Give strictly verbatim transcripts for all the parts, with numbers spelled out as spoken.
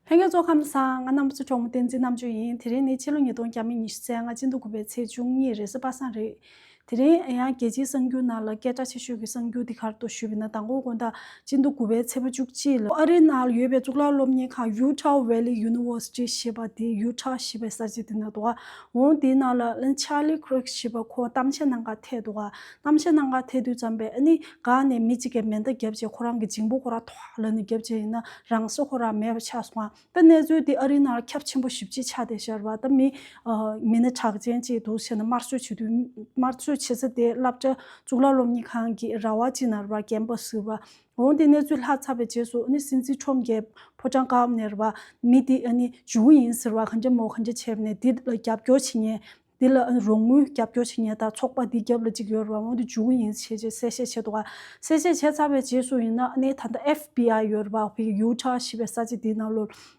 ལྷན་རྒྱས་ཚོ་ཁམས་བཟང་། ང་རྣམ་པ་ཚོའི་གྲོགས་མོ་བསྟན་འཛིན་རྣམ་དཔྱོད་ཡིན། དེ་རིང་ནི་ཕྱི་ལོ་ཉིས་སྟོང་ཉི་ཤུ་རྩ་ལྔ་སྤྱི་ཟླ་དགུ་པའི་ཚེས་བཅུ་གཉིས་རེས་གཟའ་པ་སངས་རེད། དེ་རིང་ཡང་རྒྱལ་སྤྱིའི་གསར་འགྱུར་ནང་ལ་སྐད་གྲགས་ཆེ་ཤོས་ཀྱི་གསར་འགྱུར་འདི་ག་རེ་འདུག་ཞུས་པ་ཡིན་ན། མདང་དགོང་དགོང་དག་སྤྱི་ཟླ་དགུ་པའི་ཚེས་པ་བཅུ་གཅིག་ལ་ཨ་རིའི་ནང་ལ་ཡོད་པའི་གཙུག་ལག་སློབ་གཉེར་ཁང་Utah Valley University ཞེས་པ་དེ། Utah ཞེས་པའི་ས་ཆ་དེ་ན་འདུག་ག་འོང་དེའི་ནང་ལ་Charlie Kirk ཞེས་པ་ཁོ་གཏམ་བཤད་གནང་ག་ཐད་འདུག་ག་གཏམ་བཤད་གནང་ག་ཐད་དུས་ཙམ་པས་ཨ་ནི་ག་ནས་མི་གཅིག་གིས་མེ་མདའ་བརྒྱབ་བྱས་ཁོ་རང་གི་འཇིང་པོ་ཁོ་རང་ཐོག་ལ་ནས་བརྒྱབ་བྱས་ཡིན་ན་རང་སྲོག་ཁོ་རང་མེད་པ་ཆགས་སོང་ང་། ད་གནས་ཚུལ་འདི་ཨ་རིའི་ནང་ཁྱབ་ཆེན་པོ་ཞེ་པོ་ཅིག་ཆགས་བསྡད་ཤག་རེད་པ། ད་མི་ཨ་མི་སྣ་གྲགས་ཅན་ཅིག་འདུག་བྱས་ན་དམར་གསོད་བྱེད་དུས། དམར་གསོད་བྱེད་ས་དེ་སློབ་གྲྭ་གཙུག་ལག་སློབ་གཉེར་ཁང་གི་ར་བ་ཅིག་ན་རེད་པ། ཀེམ་པ་སི་རེད་པ། འོང་དེ་གནས་ཚུལ་ལྷག་ཚར་བའི་རྗེས་སུ་ཨ་ནི་སྲིད་འཛིན་ཁྲོམ་གྱིས་ཕོ་བྲང་དཀར་པོ་ནས་རེད་པ། མི་འདི་ཨ་ནི་འཇུ་གི་ཡིན་ཟེར་བ། གང་བྱེད་མོ་གང་བྱེད་བྱས་ནས་འདི་ལ་རྒྱབ་སྐྱོར་བྱེད་མཁན། འདི་ལ་རོགས་དངུལ་རྒྱབ་སྐྱོར་བྱེད་མཁན་དང་ཚོགས་པ་འདི་རྒྱབ་ལ་གཅིག་ཡོད་རེད་པ། འོང་དེ་འཇུ་གི་ཡིན་ཞེས་བྱས་གསལ་བཤད་བྱས་འདུག་ག་གསལ་བཤད་བྱས་ཚར་བའི་རྗེས་སུ་ཡིན་ན་ཨ་ནི་ད་ལྟ་ཨེཕ་བི་ཨའི་ཡོད་རེད་པ། ཕ་གི་Utah ཞེས་པའི་ས་ཆ་འདི་ནང་ལོགས།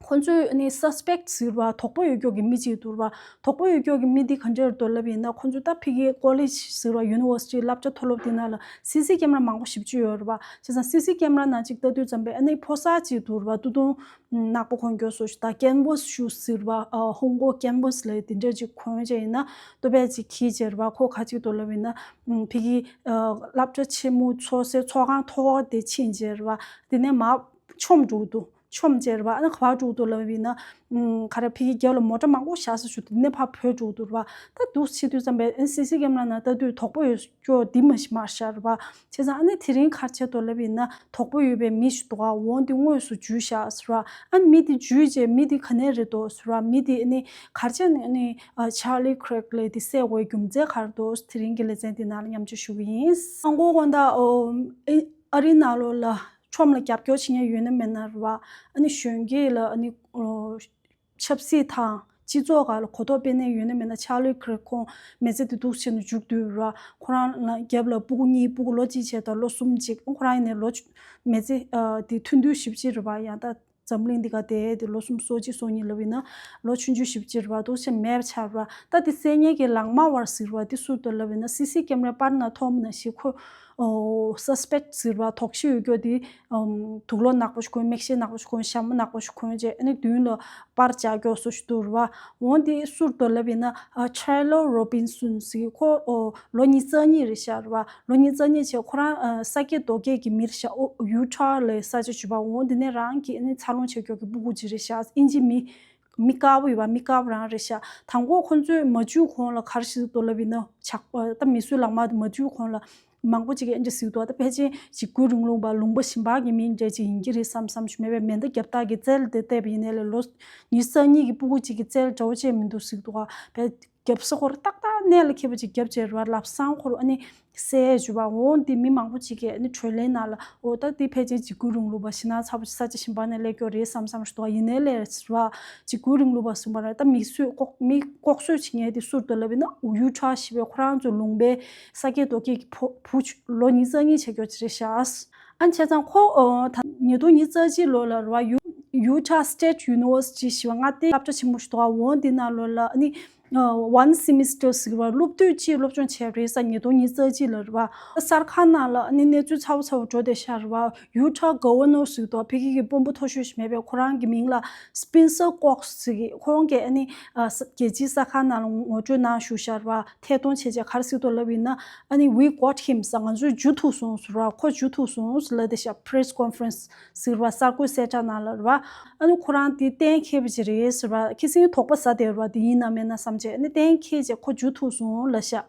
ཁོ་ཚོས་ནི་སཱ་སི་པེག་ཟེར་བ་དོགས་པ་ཡོད་ཀྱོག་གི་མི་གཅིག་འདུག་ར། དོགས་པ་ཡོད་ཀྱོག་གི་མི་འདི་ག་འདྲ་རེད་འདུག་ལབ་ཡིན་ན། ཁོ་ཚོས་ད་ཕ་གི་ཀོ་ལེཇ་ཟེར་བ་ཡུ་ནི་ཝར་སི་ཊི་སློབ་གྲྭ་མཐོ་སློབ་འདི་ནང་ལ་སི་སི་ཀེམ་ར་མང་པོ་ཞེ་པོ་ཅིག་ཡོད་རེད་པ། བྱས་ཙང་སི་སི་ཀེམ་ར་ནང་གཅིག་ལྟ་དུས་ཙམ་པས་ཨ་ནི་ཕོ་གསར་གཅིག་འདུག་ར། སྟོད་ཐུང་ནག་པོ་གོན་ཀྱོག་བཟོ་ཞིག་དང་ཀེན་ཝས་ཤུ་ཟེར་བ་ཧོང་ཀོང་ཀེན་ཝས་ལབ་དེ་འདྲ་ཅིག་གོན་བྱས་ཡིན་ན་སྟོད་པ་ཅིག་གྱོན་བྱས་རེད་པ། ཁོ་ག་ཅིག་འདུག་ལབ་ཡིན་ན་ཕ་གི་སློབ་གྲྭ་ཆེན་མོ་ཚོགས་སའི་ཚོགས་ཁང་མཐོ་བ་དེ་ཕྱིན་བྱས་རེད་པ། དེ་ནས་མར་མཆོངས་འགྲོ་གི་འདུག་མཆོངས་བྱས་རེད་པ། ཨ་ནི་ག་པར་འགྲོ་གི་འདུག་ལབ་ཡིན་ན། ཨམ། ག་རེ་ཕ་གི་རྒྱབ་ལ་མོ་ཊ་མང་པོ་བཞག་ས་ཞིག་འདུག་དེ་ནས་ཕར་བུད་འགྲོ་གི་འདུག་རེད་པ། ད་འདུག་བྱེད་དུས་ཙམ་པས་ཨ་ནི་སི་སི་ཀེམ་ར་ནང་ལྟ་དུས་དོགས་པ་ཡོད་ཀྱོག་འདི་མ་ཞིག་མ་ཤར་རེད་པ། བྱས་ཙང་ཨ་ནི་དེ་རིང་ག་རེ་བྱས་འདུག་ལབ་ཡིན་ན་དོགས་པ་ཡོད་པའི་མི་ཞིག་འདུག་ག་འོང་དེ་དངོས་སུ་འཇུས་བཞག་ཟེར་བ། ཨ་ནི་མི་དེ་འཇུས་བྱས་མི་དེ་ག་ནས་རེད་འདུག་ཟེར་བ། མི་དེ་ཨ་ནི་ག་རེ་བྱས་ནས་ཨ་ནི་Charlie Kirk ལབ་དེ་བསད་དགོས་རྒྱུ་མཚན་ག་རེ་འདུག་དེ་རིང་གི་ལེ་ཚན་དེ་ནང་ལ་མཉམ་སྤྱོད་ཞུ་གི་ཡིན། ཨ་མདང་དགོང་དག་ཨོ་ཨ་རིའི་ནང་ལོགས་ལ་ཁྲོམ་ལ་རྒྱབ་སྐྱོར་བྱེད་མཁན་ཡོད་ན་མེད་ན་རེད་པ། ཨ་ནི་གཞོན་སྐྱེས་ལ་ཨ་ནི་ཨོ་ཆབ་སྲིད་དང་སྤྱི་ཚོགས་སྒང་ལ་གོ་རྟོགས་སྤེལ་མཁན་ཡོད་ན་མེད་ན་ཆར་ལི་ཁི་རིག་ཁོང་མི་ཚེ་འདི་འདུག་བྱས་ནས་མཇུག་བསྡུས་རེད་པ། ཁོ་རང་ལ་རྒྱབ་ལ་སྤུ་གུ་གཉིས། སྤུ་གུ་ལོ་གཅིག་བྱས་དང་ལོ་གསུམ་ཅིག་ཁོ་རང་ཡིན་ནའི་ལོ་མི་ཚེ་ཨ་དེ་ཐུང་ཐུང་ཞེ་པོ་ཅིག་རེད་པ། ཡང་ད་འཛམ་གླིང་འདི་ག་བསྡད་དེ་ལོ་གསུམ་སོ་གཅིག་སོ་གཉིས་ལབ་ཡིན་ན་ལོ་ཆུང་ཆུང་ཞེ་པོ་ཅིག་རེད་པ། འདུག་བྱས་མེད་པ་ཆགས་རེད་པ། ད་དེ་བསད་མཁན་གྱི་ལག་དམར་བ་ཟེར་བ་དེ་སུ་འདུག་ལབ་ཡིན་ན་སི་སི་ཀེམ་རའི་པར་ནང་མཐོང་བ་ནང་བཞིན་ཁོ་ཨོ་སཱ་སི་པེག་ཟེར་བ་དོགས་གཞི་ཡོད་ཀྱོག་དེ་ཨམ་དུག་ལོག་ནག་པོ་ཞིག་གོན། མིག་ཤེལ་ནག་པོ་ཞིག་གོན། ཞྭ་མོ་ནག་པོ་ཞིག་གོན་བྱས་ཨ་ནི་མདུན་ལ་པར་བཅག་ཀྱོག་བཟོ་ཞིག་འདུག་རེད་པ། འོང་དེ་སུ་འདུག་ལབ་ཡིན་ན་ཨ་ཆར་ལི་རོ་བིན་སོན་ཟེར། ཁོ་ཨོ་ལོ་ཉི་ཤུ་རྩ་གཉིས་རེད་ཤག་རེད་པ། ལོ་ཉི་ཤུ་རྩ་གཉིས་བྱས་ཁོ་རང་ཨ་ས་སྐྱེས་རྡོ་སྐྱེས་ཀྱི་མི་རེད་ཤག་ཨོ་ཡུ་ཊ་ལབ་ས་ཆ་ཅིག་ཡོད་པ། འོང་དེ་ནས་རང་གི་ཨ་ནི་འཚར་ལོངས་བྱེད་ཀྱོག་གི་སྤུ་གུ་ཅིག་རེད་ཤག་དབྱིན་ཇི་མི་མི་དཀར་པོ་ཡོད་པ། མི་དཀར་པོ་རང་རེད་ཤག་དང་པོ་ཁོ་ཚོས་མ་འཇུས་གོང་ལ་ག་རེ་ཞིག་འདུག་ལབ་ཡིན་ན་ཇག་པ་ད་མི་གསོད་ལག་དམར་དེ་མ་འཇུས་གོང་ལ་མང་པོ་ཅིག་གིས་ཨེ་འདྲ་ཟེར་གྱི་འདུག་ད་ཕལ་ཆེར་འཇིགས་སྐུལ་རིང་ལུགས་པ་ལུང་པ་གཞན་པ་གི་མི་འདྲ་ཅིག་ཡིན་གྱི་རེད་བསམ་བསམ་ཞུ། མེད་པའི་མེ་མདའ་རྒྱབ་སྟངས་ཀྱི་རྩལ་དེ་བལྟས་པ་ཡིན་ནའི་ལས་ལོ་ཉི་ཤུ་རྩ་གཉིས་ཀྱི་སྤུ་གུ་གཅིག་གི་རྩལ་འདྲ་བོ་ཅིག་མི་འདུག་ཟེར་གྱི་འདུག་ག་བས་རྒྱབ་ས་ཁོ་རང་ཏག་ཏག་གནད་ལ་འཁེལ་བ་ཅིག་རྒྱབ་བྱས་རེད་པ། ལམ་སང་ཁོ་རང་ཨ་ནི་བསད་བཅུག་པ། འོང་དེ་མི་མང་པོ་ཅིག་གིས་ཨ་ནི་གྲོས་གླེང་ནང་ལ་འོ་ད་དེ་ཕལ་ཆེར་འཇིགས་སྐུལ་རིང་ལུགས་པ་ཞེད་སྣང་ཚ་པོ་ཅིག་ས་ཆ་གཞན་པ་ནས་སླེབས་ཀྱོག་རེད་བསམ་བསམ་ཞུ་འདུག་ག་ཡིན་ནའི་ལས་རེད་པ། འཇིགས་སྐུལ་རིང་ལུགས་པ་ཟེར་བ་རེད། ད་མི་གསོད་ལྐོག་མི་ལྐོག་གསོད་བྱེད་མཁན་དེ་སུ་འདུག་ལབ་ཡིན་ན་ཡུ་ཊ་ཞེས་པའི་ཁོ་རང་ཚོའི་ལུང་པའི་ས་སྐྱེས་རྡོ་སྐྱེས་ཀྱི་བུ་བུ་ལོ་ཉི་ཤུ་རྩ་གཉིས་བྱེད་ཀྱོག་ཅིག་རེད་ཤག་ཨ་ནི་བྱས་ཙང་ཁོ་ཨོ་ད་ཉིས་སྟོང་ཉི་ཤུ་རྩ་གཅིག་ལོ་ལ་རེད་པ། ཡུ་ཡུ་ཊ་སི་ཊེཊ་ཡུ་ནི་ཝར་སི་ཊི་ཞེས་པ་མངའ་སྡེའི་སློབ་གྲྭ་ཆེན་མོ་ཞིག་འདུག་ག་འོང་དེ་ནང་ལོགས་ལ་ཨ་ནི་ཨ་ཝན་སེ་མི་སི་ཊར་ཟེར་བ་སློབ་དུས་གཅིག་སློབ་སྦྱོང་བྱས་པ་རེད་ས། ཉིས་སྟོང་ཉི་ཤུ་རྩ་གཅིག་ལ་རེད་པ། གསར་ཁང་ནང་ལ་ཨ་ནི་གནས་ཚུལ་ཚ་པོ་ཚ་པོ་འགྲོ་བསྡད་ཤག་རེད་པ། ཡུ་ཊ་གྷ་ཝར་ནར་ཟེར་གྱི་འདུག་ག་ཕ་གི་གི་དཔོན་པོ་མཐོ་ཤོས་ཤིག་མེད་པའི་ཁོ་རང་གི་མིང་ལ་སི་པེན་སར་ཀོག་ཟེར་གྱི། ཁོང་གིས་ཨ་ནི་ཨ་ས་རྒྱལ་སྤྱིའི་གསར་ཁང་ནང་ལ་ངོ་སྤྲོད་གནང་བཞུགས་ཤག་རེད་པ། ཐད་གཏོང་བྱས་བྱས་ག་རེ་ཟེར་གྱི་འདུག་ལབ་ཡིན་ན་ཨ་ནི་We got him ཟེར། ང་ཚོས་འཇུ་ཐུབ་སོང་ཟེར་བ། ཁོ་འཇུ་ཐུབ་སོང་ཟེར་ལབ་བསྡད་ཤག་པི་རེ་སི་ཀོན་ཕ་རེན་སི་ཟེར་བ་གསར་འགོད་གསལ་བསྒྲགས་ནང་ལ་རེད་པ། ཨ་ནི་ཁོ་རང་དེ་གཏན་འཁེལ་བ་ཅིག་རེད་ཟེར་བ། ཁ་སང་དོགས་པ་ཟ་བསྡད་རེད་པ། དེ་ཡིན་ན་མིན་ན་བསམ་བྱས་ཨ་ནི་གཏན་འཁེལ་བྱས་ཁོ་འཇུ་ཐུབ་སོང་ལབ་ཤག་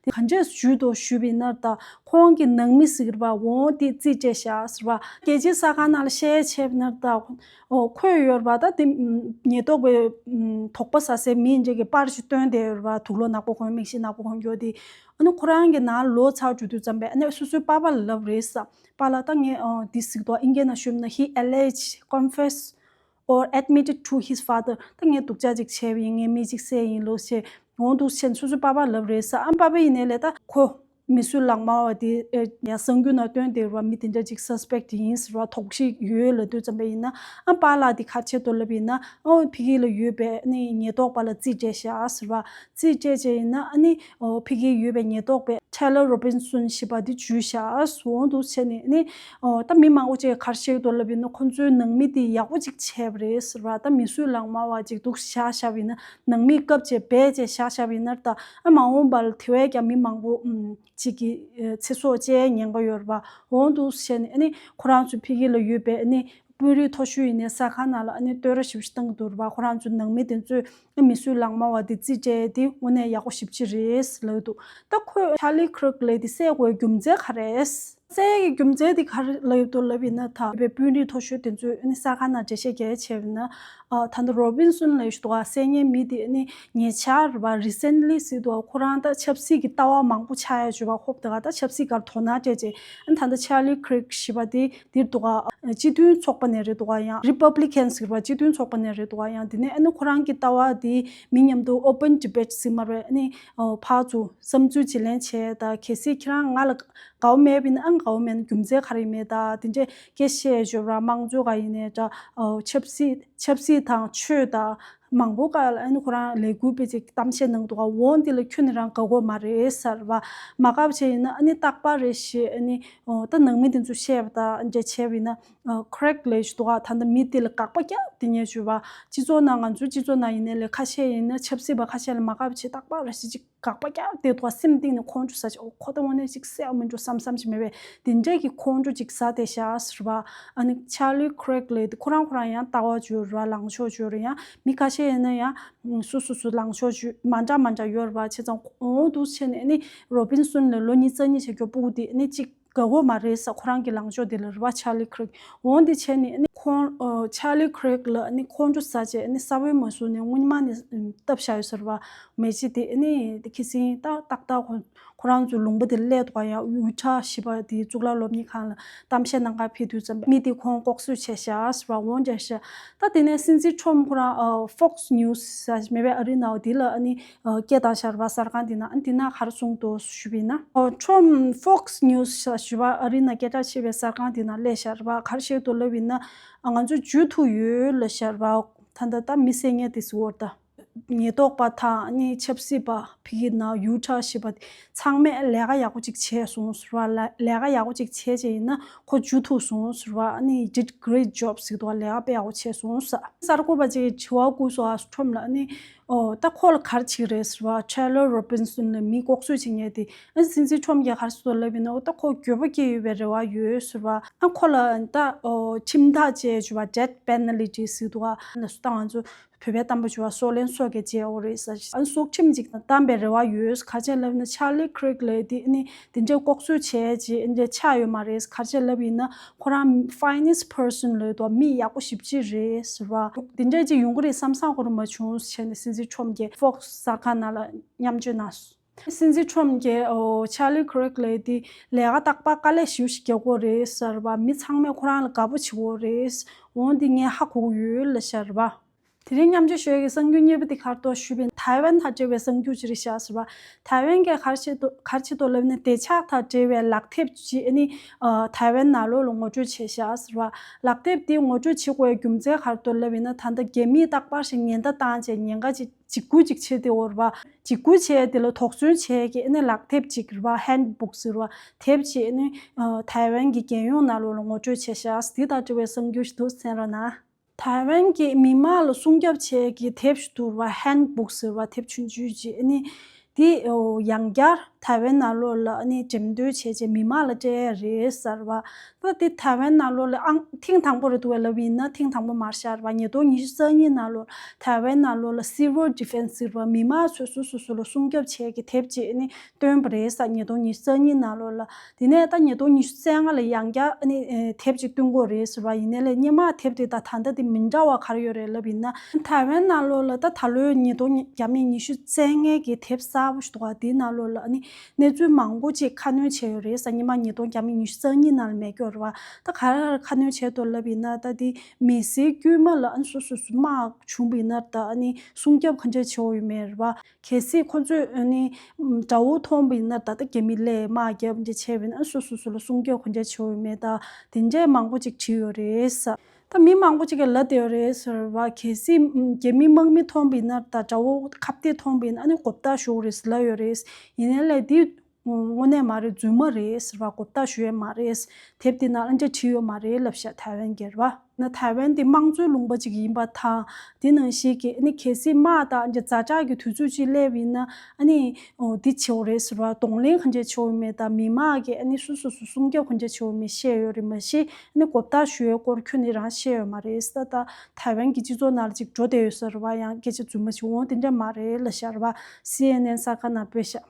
དེ་ག་འདྲས་འཇུས་འདུག་ཞུས་པ་ཡིན་ན་ད་ཁོང་གི་ནང་མི་ཟེར་བ་འོང་དེ་རྩིས་སྤྲད་ཤག་ཟེར་བ། རྒྱལ་སྤྱིའི་གསར་ཁང་ནང་ལ་བཤད་བྱས་པ་ཡིན་ན་ད་ཨོ་ཁོས་ཡོད་རེད་པ། ད་དེ་ཉེན་རྟོག་པའི་དོགས་པ་ཟ་སའི་མི་འདྲ་གི་པར་ཞིག་བཏོན་བསྡད་ཡོད་རེད་པ། དུག་ལོག་ནག་པོ་གོན། མིག་ཤེལ་ནག་པོ་གོན་ཀྱོག་དེ། ཨ་ནི་ཁོ་རང་གི་ནང་ལོག་ཚར་འགྲོ་དུས་ཙམ་པས་ཨ་ནི་སོ་སོའི་པ་ཕ་ལ་ལབ་རེད་ས། པ་ལགས་ད་ངས་ཨ་འདི་ཟེར་གྱི་འདུག་ཨིན་སྐད་ནང་ཞུས་པ་ཡིན་ན། He alleged, confess or admitted to his father. ད་ངས་སྡུག་ཅག་ཅིག་བྱས་པ་ཡིན། ངས་མི་གཅིག་བསད་ཡིན་ལོ་ཞེས་འོང་འདུག་ཟེར་སོ་སོའི་པ་ཕ་ལབ་རེད་ས། ཨ་པ་ཕ་ཡིན་ནའི་ལས་ད་ཁོ་ མི་གསོད་ལག་དམར་བ་དེ་ཨེ་ཡང་གསར་འགྱུར་ནང་བཏོན་བསྡད་རེད་བ། མི་དེ་འདྲ་ཅིག་སཱ་སི་པེག་ཡིན་ཟེར་བ། དོགས་གཞི་ཡོད་ལབ་དུས་ཙམ་པ་ཡིན་ན། ཨ་པཱ་ལགས་དེ་ག་རེ་བྱས་འདུག་ལབ་ཡིན་ན། ཨོ་ཕ་གི་ལ་ཡོད་པའི་ནི་ཉེན་རྟོག་པ་ལ་རྩིས་སྤྲད་བཞག་ཟེར་བ། རྩིས་སྤྲད་བྱས་ཡིན་ན་ཨ་ནི་ཨོ་ཕ་གི་ཡོད་པའི་ཉེན་རྟོག་པས་ཊེ་ལར་རོ་བིན་སོན་ཞེས་པ་དེ་འཇུས་བཞག་ཟེར། འོ་འདུག་བྱས་ནས་ནི་ཨོ་ད་མི་མང་པོ་ཅིག་ག་རེ་བཤད་འདུག་ལབ་ཡིན་ན། ཁོ་ཚོའི་ནང་མི་དེ་ཡག་པོ་ཅིག་བྱས་པ་རེད་ཟེར་བ། ད་མི་གསོད་ལག་དམར་བ་ཅིག་འདུག་བཞག་བཞག་པ་ཡིན་ན། ནང་མི་བཀབ་བྱས་སྦས་བྱས་བཞག་བཞག་པ་ཡིན་ན། ད་ཨ་མ་འོངས་པ་ལ་དེ་བས་ཀྱང་མི་མང་པོ་ཨམ་ཅིག་གི་ཚེ་སྲོག་བཅད་ཉེན་ཁ་ཡོད་རེད་པ། འོ་འདུག་བྱས་ནས་ཨ་ནི་ཁོ་རང་ཚོ་ཕ་གི་ལ་ཡོད་པའི་ཨ་ནི་དཔོན་རིགས་མཐོ་ཤོས་ཡིན་ནའི་གསར་ཁང་ནང་ལ་ཨ་ནི་བསྟོད་ར་ཞེ་པོ་ཞིག་བཏང་གི་འདུག་རེད་པ། ཁོ་རང་ཚོའི་ནང་མི་དེ་ཚོས་ཨ་མི་གསོད་ལག་དམར་བ་དེ་རྩིས་སྤྲད་དེ་དངོས་གནས་ཡག་པོ་ཞེ་པོ་ཅིག་རེད་ལབ་འདུག་ད་ཁོས་ཆར་ལི་ཁི་རིག་ལབ་དེ་བསད་དགོས་རྒྱུ་མཚན་ག་རེ་རེད། བསད་ཀྱི་རྒྱུ་མཚན་དེ་ག་རེ་ལབ་ཡོད་འདུག་ལབ་ཡིན་ན། ད་བོད་པའི་དཔོན་རིགས་མཐོ་ཤོས་དེ་ཚོས་ཨ་ནི་གསར་ཁང་ནང་འགྲེལ་བཤད་རྒྱག་ཡ་བྱས་པ་ཡིན་ན། ཨ་ད་ལྟ་རོ་བིན་སོན་ལབ་ཞིག་འདུག་ག་བསད་མཁན་མི་དེ་ཨ་ནི་ཉེ་ཆར་རེད་པ། རི་སེན་ལི་ཟེར་འདུག་ག་ཁོ་རང་ད་ཆབ་སྲིད་ཀྱི་ལྟ་བ་མང་པོ་ཆགས་ཡ་བྱུང་བ། ཁོ་དེ་ག་ད་ཆབ་སྲིད་སྒང་མཐོང་སྣང་སྤྲད་བྱས། ཨ་ནི་ད་ལྟ་ཆར་ལི་ཁི་རིག་ཞེས་པ་དེ་འདིར་འདུག་ག་སྤྱི་མཐུན་ཚོགས་པ་ནས་རེད་འདུག་ག་ཡང་རི་པབ་ལི་ཀན་ཟེར་བ་སྤྱི་མཐུན་ཚོགས་པ་ནས་རེད་འདུག་ག་ཡང་དེ་ནས་ཨ་ནི་ཁོ་རང་གི་ལྟ་བ་དེ་མི་མཉམ་དུ་ཨོ་པན་ཌི་བེ་ཊི་ཟེར་མ་རེད། ཨ་ནི་ཨོ་ཕར་ཚུར་བསམ་ཚུལ་བརྗེ་ལེན་བྱས། ད་གལ་སྲིད་ཁྱེད་རང་ང་ལ་དགའ་བོ་མེད་པ་ཡིན་ན། ཨ་དགའ་བོ་མེད་ན་རྒྱུ་མཚན་ག་རེ་མེད། ད་དེ་འདྲས་སྐད་བཤད་ཡོད་ར། དམངས་གཙོ་ག་ཡིན་ནའི་འདྲ། ཨོ་ཆབ་སྲིད་ཆབ་སྲིད་དང་ཆོས་དང་མང་པོ་ག་ལ་ཨ་ནི་ཁོ་རང་ལས་འགུལ་སྤེལ་ཅིག་གཏམ་བཤད་གནང་འདུག་ག་འོ་འདི་ལ་ཁྱོན་ནས་རང་དགའ་གོ་མ་རེད་ཟེར་བ། མ་དགའ་བ་བྱས་ཡིན་ན་ཨ་ནི་རྟག་པར་རེ་བཞིན་ཨ་ནི་ཨོ་ད་ནང་མི་དེ་ཚོ་བཤད་པ་དང་འདྲ་བྱས་པ་ཡིན་ན། ཨ་ཁི་རིག་ལབ་ཞིག་འདུག་ག་ད་ལྟ་མི་དེ་ལ་དགག་པ་རྒྱག་དེ་ཉེས་བྱུས་པ། སྤྱི་ཚོགས་ནང་ང་ཚོའི་སྤྱི་ཚོགས་ནང་ཡིན་ནའི་ལས་ཁ་ཤས་ཡིན་ན་ཆབ་སྲིད་པ་ཁ་ཤས་ལ་མ་དགའ་བ་བྱས་རྟག་པར་རེ་བཞིན་ཅིག་དགག་པ་རྒྱག་དེ་འདུག་ག་སེམས་གཏིང་ནས་ཁོང་ཁྲོ་ཟ་བྱས། ཨོ་ཁོ་ད་དངོས་གནས་ཅིག་བསད་ཡ་མིན་འགྲོ་བསམ་བསམ་ཞིག་མེད་པས་དེ་འདྲས་ཀྱི་ཁོང་ཁྲོ་ཅིག་ཟ་བསྡད་ཤག་ཟེར་བ། ཨ་ནི་ཆར་ལི་ཁི་རིག་ལབ་དེ་ཁོ་རང་ཁོ་རང་ཡང་ལྟ་བ་བརྗོད་ར། ལངས་ཕྱོགས་བརྗོད་ར། ཡང་མི་ཁ་ཤས་ཡིན་ན་ཡང་སོ་སོ་སོ་ལངས་ཕྱོགས་བརྗོད་མ་འདྲ་མ་འདྲ་ཡོད་ར་བ། བྱས་ཙང་འོ་འདུག་བྱས་ནས་ཨ་ནི་རོ་བིན་སོན་ལབ་ལོ་ཉི་ཤུ་རྩ་གཉིས་བྱས་མཁན་སྤུ་གུ་དེ་ཨ་ནི་ཅིག་དགའ་གོ་མ་རེད་ཟེར། ཁོ་རང་གི་ལངས་ཕྱོགས་དེ་ལ་རེད་བ། ཆར་ལི་ཁི་རིག་འོ་འདི་བྱས་ནས་ཨ་ནི་ཁོང་ཨ་ཆར་ལི་ཁི་རིག་ལ་ཨ་ནི་ཁོང་ཁྲོ་ཟ་བྱས། ཨ་ནི་ས་བོན་མ་ཟུག་ནས་སྔོན་མ་ནས་ཨམ་བཏབ་བཞག་ཡོད་ཟེར་བ། མེ་ལྕེ་དེ་ཨ་ནི་དེ་ཁི་སིང་ཏག་ཏག་ཏག་ཁོ་ཁོ་རང་ཚོའི་ལུང་པ་དེ་སླེབས་འདུག་ག་ཡང་ཡུ་ཊ་ཞེས་པ་དེའི་གཙུག་ལག་སློབ་གཉེར་ཁང་ལ་གཏམ་བཤད་གནང་གར་ཕེབས་དུས་ཙམ་པ་མི་དེ་ཁོང་ལྐོག་གསོད་བྱས་ཤག་ཟེར་བ། འོ་འདྲ་ཤག་ད་དེ་ནས་སྲིད་འཛིན་ཁྲོམ་ཁོ་རང་ཨ་Fox News ཟེར་མེད་པའི་ཨ་རི་ནའོ་དེ་ལ་ཨ་ནི་ཨ་སྐད་བཏང་ཤག་རེད་བ། གསར་ཁང་དེ་ནང་། ཨ་ནི་དེ་ནང་ག་རེ་གསུངས་འདུག་ཞུས་པ་ཡིན་ན། ཨོ་ཁྲོམ་Fox News ཞེས་པ་ཨ་རི་ནང་སྐད་གྲགས་ཆེ་བའི་གསར་ཁང་དེ་ནང་སླེབས་ཤག་རེད་བ། ག་རེ་བཤད་འདུག་ལབ་ཡིན་ན། ཨ་ང་ཚོ་འཇུ་ཐུབ་ཡོད་ལབ་ཤག་རེད་བ། ད་ལྟ་ད་མི་བསད་མཁན་དེ་ཟེར་བ་ད། ཉེན་རྟོག་པ་དང་ཨ་ནི་ཆབ་སྲིད་པ་ཕ་གི་ནང་ཡུ་ཊ་ཞེས་པ་དེ་ཚང་མས་ལས་ཀ་ཡག་པོ་ཅིག་བྱས་སོང་ཟེར་བ། ལ་ལས་ཀ་ཡག་པོ་ཅིག་བྱས་བྱས་ཡིན་ན་ཁོ་འཇུ་ཐུབ་སོང་ཟེར་བ། ཨ་ནི་he did great job ཟེར་འདུག་ག་ལས་ཀ་དཔེ་ཡག་པོ་བྱས་སོང་ཟེར། གསར་འགོད་པ་ཅིག་གིས་དྲི་བ་བཀོད་སོང་ཨ་ཁྲོམ་ལ། ཨ་ནི་ཨོ་ད་ཁོ་ལ་ག་རེ་བྱེད་ཀྱི་རེད་ཟེར་བ། ཊེ་ལར་རོ་བིན་སོན་ལ་མི་ལྐོག་གསོད་བྱེད་མཁན་དེ། ཨ་ནི་སྲིད་འཛིན་ཁྲོམ་གྱིས་ག་རེ་ཟེར་འདུག་ལབ་ཡིན་ན། ཨོ་ད་ཁོ་འགྱོད་པ་སྐྱེ་ཡོད་པའི་རེ་བ་ཡོད་ཟེར་བ། ཨ་ཁོ་ལ་ད་ཨོ་ཁྲིམས་ཐག་བཅད་བྱས་པ། death penalty ཟེར་འདུག་ག་ལབ་སོང་། ད་ང་ཚོ་བོད་པའི་གཏམ་དཔེ་བྱས་པ་སྲོག་ལན་སྲོག་གིས་བཅད་དགོས་རེད་ཟེར། ཨ་ནི་སྲོག་ཁྲིམས་ཅིག་བཏང་བའི་རེ་བ་ཡོད། ག་རེ་བྱས་ལབ་ན་ཆར་ལི་ཁི་རིག་ལབ་དེ་ཨ་ནི་དེ་འདྲའི་ལྐོག་གསོད་བྱས་རྗེས་འདི་འདྲ་ཆགས་ཡོད་མ་རེད། ག་རེ་བྱས་ལབ་ཡིན་ན་ཁོ་རང་finest person ལབ་དུས་མི་ཡག་པོ་ཞེ་པོ་ཅིག་རེད་ཟེར་བ། དེ་འདྲ་ཅིག་ཡོང་གི་རེད་བསམ་བསམ་ཁོ་རང་མ་བྱུང་ཟེར་ནས་སྲིད་འཛིན་ཁྲོམ་གྱིས་Fox གསར་ཁང་ནང་ལ་མཉམ་སྤྱོད་གནང་སོང་། སྲིད་འཛིན་ཁྲོམ་གྱིས་ཨོ་ཆར་ལི་ཁི་རིག་ལབ་དེ་ལས་ཀ་རྟག་པར་དཀའ་ལས་ཞེ་པོ་ཞིག་རྒྱག་དགོས་རེད་ཟེར་བ། མི་ཚང་མས་ཁོ་རང་ལ་དགའ་པོ་བྱེད་དགོས་རེད། འོ་འདི་ངས་ཧ་གོ་གི་ཡོད་ལབ་ཤག་རེད་བ། དེ་རིང་མཉམ་སྤྱོད་ཞུ་ཡག་གི་གསར་འགྱུར་གཉིས་པ་དེ་ག་རེ་འདུག་ཞུས་པ་ཡིན་ན། ཐའེ་ཝན་དང་འབྲེལ་བའི་གསར་འགྱུར་ཅིག་རེད་ཤག་ཟེར་བ། ཐའེ་ཝན་གྱིས་ག་རེ་བྱེད་འདུག་ག་རེ་བྱེད་འདུག་ལབ་ན། བདེ་འཇགས་དང་འབྲེལ་བའི་ལག་དེབ་ཅིག་ཨ་ནི་ཨ་ཐའེ་ཝན་ནང་ལོགས་ལ་ངོ་སྤྲོད་བྱས་ཤག་ཟེར་བ། ལག་དེབ་དེ་ངོ་སྤྲོད་བྱེད་དགོས་པའི་རྒྱུ་མཚན་ག་རེ་འདུག་ལབ་ཡིན་ན། ད་ལྟ་རྒྱ་མིས་རྟག་པར་ཞིག་ཉེན་བརྡ་བཏང་བྱས་ཉེན་ཁ་ཅིག་འཇིགས་སྐུལ་ཅིག་བྱེད་དེ་ཡོད་རེད་བ། འཇིགས་སྐུལ་བྱས་དེ་ལ་དོགས་ཟོན་བྱེད་ཀྱི་ཨ་ནི་ལག་དེབ་ཅིག་རེད་བ། ཧན་བུག་ཟེར་བ། དེབ་ཅིག་ཨ་ནི་ཨ་ཐའེ་ཝན་གྱི་རྒྱལ་ཡོངས་ནང་ལོགས་ལ་ངོ་སྤྲོད་བྱས་ཤག། དེ་དང་འབྲེལ་བའི་གསར་འགྱུར་ཞིག་འདུག་གསན་རོགས་གནང་། ཐའེ་ཝན་གྱི་མི་མང་ལ་སྲུང་སྐྱོབ་བྱེད་ཀྱི་དེབ་ཞིག་འདུག་ར། ཧན་བུག་ཟེར་བ། དེབ་ཆུང་ཆུང་ཅིག་ཨ་ནི་དེ་ཡང་བསྐྱར་ཐའེ་ཝན་ནང་ལོགས་ལ་ཨ་ནི་འགྲེམས་སྟོན་བྱས་རྗེས་མི་མང་ལ་སྤྲད་ཡ་རེད་ཟེར་བ། ད་དེ་ཐའེ་ཝན་ནང་ལོགས་ལ་ཨང་ཐེངས་དང་པོ་རེད་འདུག་བས་ལབ་ཡིན་ན། ཐེངས་དང་པོ་མ་རེད་ཤག་རེད་བ། ཉིས་སྟོང་ཉི་ཤུ་རྩ་གཉིས་ནང་ལོགས་ཐའེ་ཝན་ནང་ལོགས་ལ་Civil Defense ཟེར་བ། མི་མང་ཚོས་སོ་སོ་སོ་ལ་སྲུང་སྐྱོབ་བྱེད་ཀྱི་དེབ་ཅིག་ཨ་ནི་བཏོན་པ་རེད་ཟེར། ཉིས་སྟོང་ཉི་ཤུ་རྩ་གཉིས་ནང་ལོགས་ལ། དེ་ནས་ད་ཉིས་སྟོང་ཉི་ཤུ་རྩ་ལྔ་ལ་ཡང་བསྐྱར་ཨ་ནི་ཨེ་དེབ་ཅིག་བཏོན་གྱི་ཡོད་རེད་ཟེར་བ། ཡིན་ནའི་ལས་སྔོན་མ་དེབ་དེ་དང་ད་ལྟ་དེ་མི་འདྲ་བ་ག་རེ་ཡོད་རེད་ལབ་ཡིན་ན། ཐའེ་ཝན་ནང་ལོགས་ལ་ད་ད་ལོའི་ཉིས་སྟོང་བརྒྱ་མེད་ཉི་ཤུ་རྩ་ལྔའི་གི་དེབ་གསར་པ་ཞིག་འདུག་ག་དེའི་ནང་ལོགས་ལ་ཨ་ནི་ གནས་ཚུལ་མང་པོ་ཅིག་ཁ་སྣོན་བྱས་ཡོད་རེད་ས། སྔོན་མ་ཉིས་སྟོང་ཉི་ཤུ་རྩ་གཉིས་ནང་ལ་མེད་སྐྱོར་བ་ད་ག་རེ་ཁ་སྣོན་བྱས་འདུག་ལབ་ཡིན་ན། ད་དེ་མི་སེར་དཀྱུས་མ་ལ་ཨ་ནི་སོ་སོ་སོ་དམག་བྱུང་བ་ཡིན་ན་ད་ཨ་ནི་སྲུང་སྐྱོབ་ག་འདྲ་བྱེད་འོས་ཡོད་མེད་རེད་བ། གལ་སྲིད་ཁོ་ཚོས་ཨ་ནི་དགྲ་བོ་མཐོང་བ་ཡིན་ན་ད་ལྟ་རྒྱ་མི་ལས་དམག་རྒྱབ་འདྲ་བྱས་པ་ཡིན་ན་སོ་སོ་སོ་ལ་སྲུང་སྐྱོབ་ག་འདྲ་བྱེད་འོས་ཡོད་མེད་ད་དེ་འདྲས་མང་པོ་ཅིག་བྲིས་ཡོད་རེད་ས། ད་མི་མང་པོ་ཅིག་གིས་ལབ་བསྡད་ཡོད་རེད་ཟེར་བ། གལ་སྲིད་རྒྱ་མི་དམག་མི་མཐོང་བ་ཡིན་ན་ད་དགྲ་བོ་ཁ་གཏད་མཐོང་བ་ཡིན་ན་ཨ་ནི་གོ་བརྡ་ཞུ་དགོས་རེད་ཟེར་ལབ་ཡོད་རེད། ཡིན་ནའི་ལས་འདི་དངོས་གནས་མ་རེད། རྫུན་མ་རེད་ཟེར་བ། གོ་བརྡ་ཞུ་ཡས་མ་རེད། དེབ་འདི་ནང་ཨ་འདྲ་བྲིས་ཡོད་མ་རེད་ལབ་ཤག་ཐའེ་ཝན་གྱིས་རེད་བ། ན་ཐའེ་ཝན་འདི་དམངས་གཙོའི་ལུང་པ་ཅིག་ཡིན་པ་དང་དེ་ནང་བཞིན་གྱི་ཨ་ནི་གལ་སྲིད་དམག་དང་ཨ་འདྲ་ཛ་དྲག་གི་དུས་ཚོད་ཅིག་སླེབས་ཡིན་ན་ཨ་ནི་འོ་འདི་བྱེད་དགོས་རེད་ཟེར་བ། གདོང་ལེན་ག་འདྲ་བྱེད་དགོས་མེད་དང་མི་དམངས་ཀྱིས་ཨ་ནི་སོ་སོ་སོ་སྲུང་སྐྱོབ་ག་འདྲ་བྱེད་དགོས་མེད་བཤད་ཡོད་རེད། མ་གཞི་ཨ་ནི་གོ་བརྡ་ཞུ་ཡའི་སྐོར་ཁྱོན་ནས་རང་བཤད་ཡོད་མ་རེད་ཟེར། ད་ཐའེ་ཝན་གྱི་སྤྱི་ཚོགས་ནང་ལ་ཅིག་འགྲོ་བསྡད་ཡོད་ས་རེད་བ། ཡང་སྐད་ཆ་རྫུན་མ་ཞིག་འོང་དེ་འདྲ་མ་རེད་ལབ་ཤག་རེད་བ། སི་ཨེན་ཨེན་གསར་ཁང་ནང་སྤེལ་ཤག་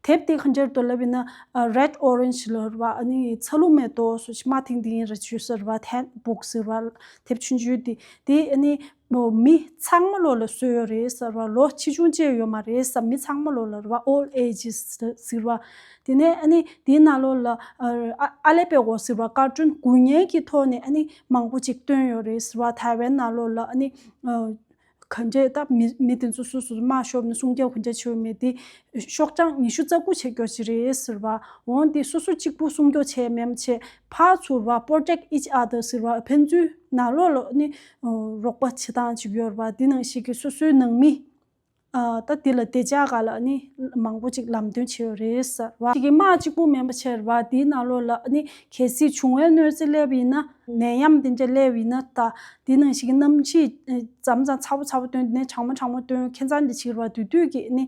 དེབ་དེ་ག་འདྲ་འདུག་ལབ་ཡིན་ན་ཨ་Red Orange ལབ་རེད་བ། ཨ་ནི་ཚ་ལུ་མེ་ཏོག་སོ་ཞིག་མ་ཐིང་དིང་རེ་ཆུ་ཟེར་བ། Handbook ཟེར་བ། དེབ་ཆུང་ཆུང་དེ་དེ་ཨ་ནི་མི་ཚང་མ་ལོ་ལ་བཟོས་ཡོད་རེད་ཟེར་བ། ལོ་ཆེ་ཆུང་བཅས་ཡོད་མ་རེད་ཟེར། མི་ཚང་མ་ལོ་ལ་རེད་བ། All ages ཟེར་བ། དེ་ནས་ཨ་ནི་དེའི་ནང་ལོགས་ལ་ཨ་ཨ་ལེ་པེ་གོ་ཟེར་བ། ཀར་ཊུན་དགུ་བརྙན་གྱི་ཐོག་ནས་ཨ་ནི་མང་པོ་ཅིག་བཏོན་ཡོད་རེད་ཟེར་བ། ཐའེ་ཝན་ནང་ལོགས་ལ་ཨ་ནི་ཨ་ག་འདྲས་ད་མི་མི་དེ་ཚོ་སོ་སོ་དམག་ཤོར་ནས་སྲུང་སྐྱོབ་ག་འདྲས་བྱེད་འོས་མེད་དེ་ཤོག་གྲངས་ཉི་ཤུ་རྩ་དགུ་བྱེད་རྒྱུ་ཞིག་རེད་ཟེར་བ། འོན་ཏེ་སོ་སོ་གཅིག་པུ་སྲུང་སྐྱོབ་བྱས་མེད་བྱས་ཕར་ཚུར་བ་Protect each other ཟེར་བ། ཕན་ཚུན་ནང་ལོགས་ལ་ནི་རོགས་པ་བྱེད་སྟངས་ཅིག་ཡོད་རེད་བ། དེ་ནང་བཞིན་གྱི་སོ་སོའི་ནང་མི་ཨ་ད་དེ་ལ་བདེ་འཇགས་སྒང་ལ་ནི་མང་པོ་ཅིག་ལམ་སྟོན་བྱས་ཡོད་རེད་ཟེར་བ། ཅིག་གི་དམག་གཅིག་པུ་མིན་པ་བྱས་རེད་བ། དེའི་ནང་ལོགས་ལ་ནི་གལ་སྲིད་འབྱུང་བའི་གནོད་འཚེ་སླེབས་ཡིན་ན་ནད་ཡམས་དེ་འདྲ་སླེབས་ཡིན་ན་ད་དེ་ནང་བཞིན་གྱི་གནམ་གཤིས་མཚམས་མཚམས་ཚ་པོ་ཚ་པོ་སྟོན། དེ་ནས་གྲང་མོ་གྲང་མོ་སྟོན། ཁྱད་མཚར་འདི་བྱེད་རེད་བ། དེ་དུས་ཀྱི་ནི་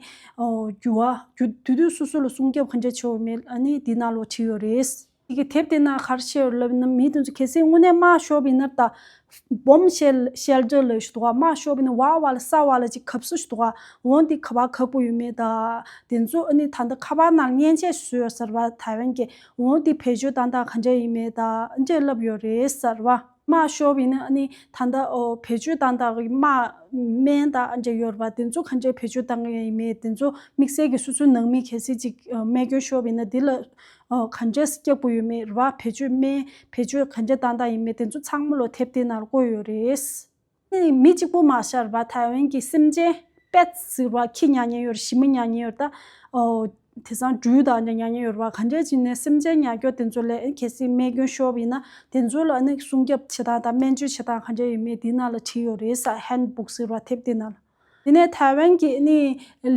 འགྱུར་བ་དེ་དུས་སོ་སོ་ལ་སྲུང་སྐྱོབ་ག་འདྲ་བྱེད་འོས་མེད་ཨ་ནི་དེའི་ནང་ལོགས་བྲིས་ཡོད་རེད། དེ་གི་དེབ་དེ་ནང་ག་རེ་བཤད་ཡོད་ལབ་ན་མི་དེ་ཚོ་གལ་སྲིད་དངོས་གནས་དམག་ཤོར་བ་ཡིན་ན་ད་Bomb Shell- Shelter ལབ་ཞིག་འདུག་ག་དམག་ཤོར་བ་ཡིན་ན་བར་བར་ལ་ས་བར་ལ་ཅིག་གབ་ས་ཞིག་འདུག་ག་འོན་ཏེ་ག་པར་གབ་དགོས་ཡོད་མེད་ད་དེ་ཚོ་ཨ་ནི་ད་ལྟ་ཁ་པར་ནང་མཉེན་ཆས་བཟོས་ཡོད་ཟེར་བ། ཐའེ་ཝན་གྱི་འོན་ཏེ་བེད་སྤྱོད་བཏང་སྟངས་ག་འདྲ་ཡིན་མེད་ད་འདྲས་ལབ་ཡོད་རེད་ཟེར་བ། དམག་ཤོར་བ་ཡིན་ན་ཨ་ནི་ད་ལྟ་ཨོ་བེད་སྤྱོད་བཏང་སྟངས་ཀྱི་དམག་སྨན་དང་ཨ་འདྲས་ཡོད་རེད་བ། དེ་ཚོ་ག་འདྲས་བེད་སྤྱོད་བཏང་གི་ཡིན་མེད་དེ་ཚོ་དམིགས་བསལ་གྱི་སོ་སོའི་ནང་མི་གལ་སྲིད་ཅིག་རྨས་སྐྱོན་ཤོར་བ་ཡིན་ན་དེ་ལ་ཨོ་ག་འདྲས་སྐྱབས་དགོས་ཡོད་མེད་རེད་བ། བེད་སྤྱོད་སྨན་བེད་སྤྱོད་ག་འདྲས་བཏང་སྟངས་ཡིན་མེད་དེ་ཚོ་ཚང་མ་ལོ་དེབ་དེ་ནང་བཀོད་ཡོད་རེད། ཨ་ནི་མི་གཅིག་པུ་མ་ཤར་བ། ཐའེ་ཝན་གྱི་སེམས་ཅན་པེ་ཊི་ཟེར་བ་ཁྱི་ཉར་མཁན་ཡོད་རེད། ཞི་མི་ཉར་མཁན་ཡོད་རེད་ད། ཨོ་དེང་སང་སྦྲུལ་དང་འདྲ་ཉར་མཁན་ཡོད་རེད་བ། ག་འདྲས་བྱས་ནས་སེམས་ཅན་ཉར་རྒྱུ་དེ་ཚོ་ལ་གལ་སྲིད་རྨས་སྐྱོན་ཤོར་བ་ཡིན་ན་དེ་ཚོ་ལ་ཨ་ནི་སྲུང་སྐྱོབ་བྱེད་སྟངས་དང་སྨན་བཅོས་བྱེད་སྟངས་ག་འདྲས་ཡོད་མེད་དེའི་ནང་ལ་བྲིས་ཡོད་རེད་ས། Handbook ཟེར་བ་དེབ་དེ་ནང་ལ། དེ་ནས་ཐའེ་ཝན་གྱི་ཨ་ནི་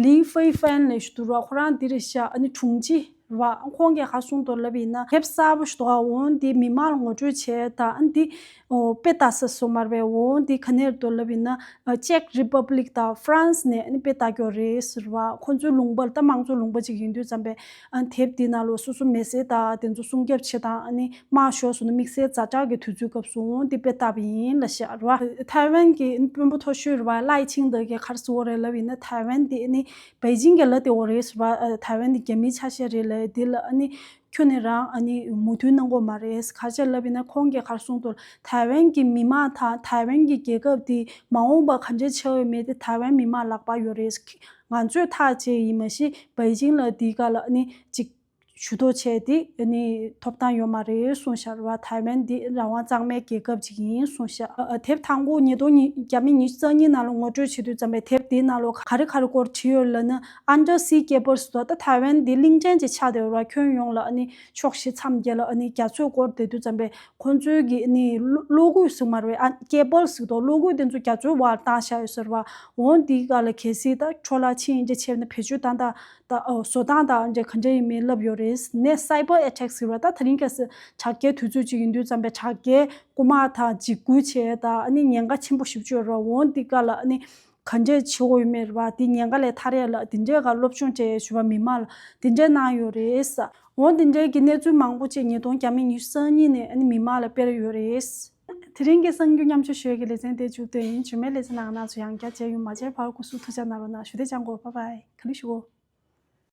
ལི་ཧྥེ་ཧྥན་ལབ་ཞིག་འདུག་ར། ཁོ་རང་འདི་རེད་ཤག་ཨ་ནི་དྲུང་ཆེ་རེད་བ། ཁོང་གིས་ག་རེ་གསུངས་འདུག་ལབ་ཡིན་ན་དེབ་གསར་པ་ཞིག་འདུག་ག་འོན་ཏེ་མི་མང་ལ་ངོ་སྤྲོད་བྱས་དང་ཨ་ནི་འདི་ཨོ་དཔེ་ལྟ་ས་སོ་མ་རེད་པས། འོ་འདི་ག་ནས་འདུག་ལབ་ཡིན་ན་Czech Republic དང་France ནས་ཨ་ནི་དཔེ་ལྟ་རྒྱུ་རེད་ཟེར་བ། ཁོང་ཚོའི་ལུང་པ་ད་དམངས་གཙོ་ལུང་པ་ཅིག་ཡིན་དུས་ཙམ་པས་ཨ་ནི་དེབ་འདི་ནང་ལོགས་སོ་སོ་མི་སེར་དང་དེ་ཚོ་སྲུང་སྐྱོབ་བྱེད་སྟངས། ཨ་ནི་དམག་ཤོར་སོང་ན་དམིགས་བསལ་ཛ་དྲག་གི་དུས་ཚོད་སྐབས་སུ་འོ་འདི་དཔེ་ལྟ་བ་ཡིན་ལབ་ཤག་རེད་བ། ཐའེ་ཝན་གྱི་དཔོན་པོ་མཐོ་ཤོས་རེད་བ། ལའེ་ཆིང་ཏེ་གིས་ག་རེ་ཟེར་བ་རེད་ལབ་ཡིན་ན་ཐའེ་ཝན་འདི་ཨ་ནི་པེ་ཅིང་གིས་ལབ་བསྡད་ཡོད་རེད་ཟེར་བ། ཨ་ཐའེ་ཝན་འདི་རྒྱ་མིའི་ཆ་ཤས་རེད་ལབ། འདི་ལ་ཨ་ནི་ཁྱོན་ནས་རང་ཨ་ནི་མོས་མཐུན་གནང་གི་ཡོད་མ་རེད། ག་རེ་བྱས་ལབ་ཡིན་ན་ཁོང་གིས་ག་རེ་གསུངས་འདུག་ཐའེ་ཝན་གྱི་མི་མང་དང་ཐའེ་ཝན་གྱི་རྒྱལ་ཁབ་འདི་མ་འོངས་པ་ག་འདྲས་ཆགས་ཡོད་མེད་དེ་ཐའེ་ཝན་མི་མང་ལག་པར་ཡོད་རེད། ང་ཚོས་ཐག་བཅད་ཡིན། མ་གཞི་པེ་ཅིང་ལ་འདི་ག་ལ་ཨ་ནི་ཅིག་ཇུས་གཏོགས་བྱས་ཏེ་ཨ་ནི་ཐོབ་ཐང་ཡོད་མ་རེད་གསུངས་ཤག་རེད་བ། ཐའེ་ཝན་འདི་རང་དབང་གཙང་མའི་རྒྱལ་ཁབ་ཅིག་ཡིན་གསུངས་ཤག་ཨ་ཨ་དེབ་དང་པོ་ཉིས་སྟོང་ཉི་རྒྱ་མི་ཉི་ཤུ་རྩ་གཉིས་ནང་ལ་ངོ་སྤྲོད་བྱེད་དུས་ཙམ་པས་དེབ་འདིའི་ནང་ལོགས་ག་རེ་ག་རེ་སྐོར་བྲིས་ཡོད་ལབ་ན། Undersea Cables ཟེར་བ། ད་ཐའེ་ཝན་འདི་གླིང་ཕྲན་ཅིག་ཆགས་བསྡད་ཡོད་རེད་བ། ཁྱོན་ཡོངས་ལ་ཨ་ནི་ཕྱོགས་བཞི་མཚམས་བརྒྱད་ལ་ཨ་ནི་རྒྱ་མཚོས་བསྐོར་བསྡད་དུས་ཙམ་པས་ཁོང་ཚོའི་གི་ཨ་ནི་གློག་གློག་སྐུད་ཟེར་མ་རེད་པས། ཨ་ཀེ་བལ་ཟེར་དོ། གློག་སྐུད་དེ་ཚོ་རྒྱ་མཚོའི་བར་བཏང་བཞག་ཡོད་ཟེར་བ། འོ་འདི་ག་ལ་གལ་སྲིད་ད་འཕྲོ་བརླག་ཕྱིན་ཡིན་འདྲ་བྱས་ན་བེད་སྤྱོད་བཏང་སྟངས་ད་ཨོ་བཟོ་སྟངས་དང་འདྲ་ག་འདྲ་ཡིན་མིན་ལབ་ཡོད་རེད། ནས་Cyber Attack ཟེར་བ་ད་དེ་རིང་ཁ་སང་དྲ་རྒྱའི་དུས་ཚོད་ཅིག་ཡིན་དུས་ཙམ་པས་དྲ་རྒྱའི་རྐུ་མ་དང་འཇིགས་སྐུལ་བྱས་དང་ཨ་ནི་ཉེན་ཁ་ཆེན་པོ་ཞེ་པོ་ཅིག་ཡོད་རེད་བ། འོ་འདི་ག་ལ་ཨ་ནི་ག་འདྲས་བྱེད་དགོས་ཡོད་མེད་རེད་བ། འདི་ཉེན་ཁ་ལས་ཐར་ཡ་ལ་འདི་འདྲས་ག་སློབ་སྦྱོང་བྱས་ཡ་ཞུ་བ་མི་མང་ལ་འདི་འདྲས་གནང་ཡོད་རེད། འོ་འདི་འདྲས་ཀྱི་གནས་ཚུལ་མང་པོ་ཅིག་ཉིས་སྟོང་ཉི་ཤུ་རྩ་གཉིས་ནས་ཨ་ནི་མི་མང་ལ་སྤེལ་ཡོད་རེད། དེ་རིང་གི་གསར་འགྱུར་མཉམ་སྤྱོད་ཞུ་ཡ་གི་ལེ་ཚན་དེ་མཇུག་བསྡུས་ཡིན། རྗེས་མའི་ལེ་ཚན་ནང་ང་རང་ཚོ་ཡང་བསྐྱར་མཇལ་ཡོང་། མ་མཇལ་བར་སྐུ་གཟུགས་ཐུགས་ཅག་གནང་རོགས་གནང་། ཞུ་བདེ་ཅང་གོ། བྷའི་བྷའི། ག་ལེ་ཞུ་གོ།